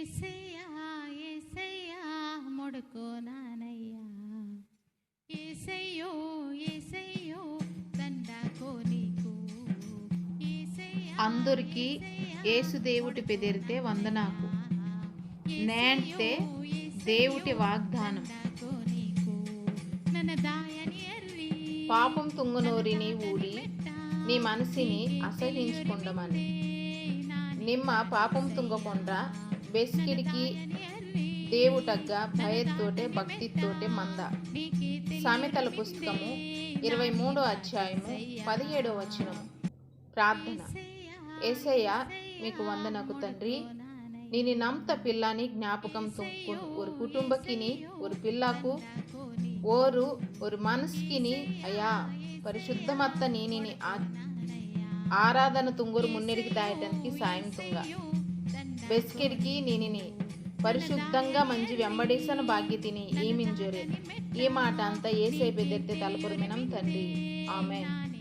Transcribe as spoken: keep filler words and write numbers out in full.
ఏసయ్యా, ఏసయ్యా, మొడుకో నానయ్యా. ఏసయ్యో, ఏసయ్యో, దండాకో నీకు. ఏసయ్యా, అందరికీ యేసు దేవుటి పెదిరితే వందనాకు. నేంటే దేవుటి వాగ్దానం. నన్న దాయని ఎర్రి. పాపం తుంగనోరిని ఊడి నీ మనసిని అసహించుకుండమని. నిమ్మ పాపం తుంగకుండా బెస్కిడికి దేవుటగ్గ భయత్తోటే భక్తితోటే మంద. సామెతల పుస్తకము ఇరవై మూడో అధ్యాయము పదిహేడో వచనము. ప్రార్థన. ఏసయ్యా, మీకు వందనకు తండ్రి. నిని నమ్త పిల్లని జ్ఞాపకం తుంకును. ఓరు కుటుంబకిని, ఓరు పిల్లకు, ఓరు, ఓరు మనసుకిని, అయ్యా, పరిశుద్ధమత్త నీనిని ఆ-, ఆరాధన తుంగోరు మున్నెడికి దాయటానికి సాయం తుంగ. బెస్కెడికి నీనిని పరిశుద్ధంగా మంచి వెంబడేసిన భాగ్యతిని ఈ మింజోరే. ఈ మాట అంతా ఏసై పెదిరితే తలపురమినం తండ్రి. ఆమెన్.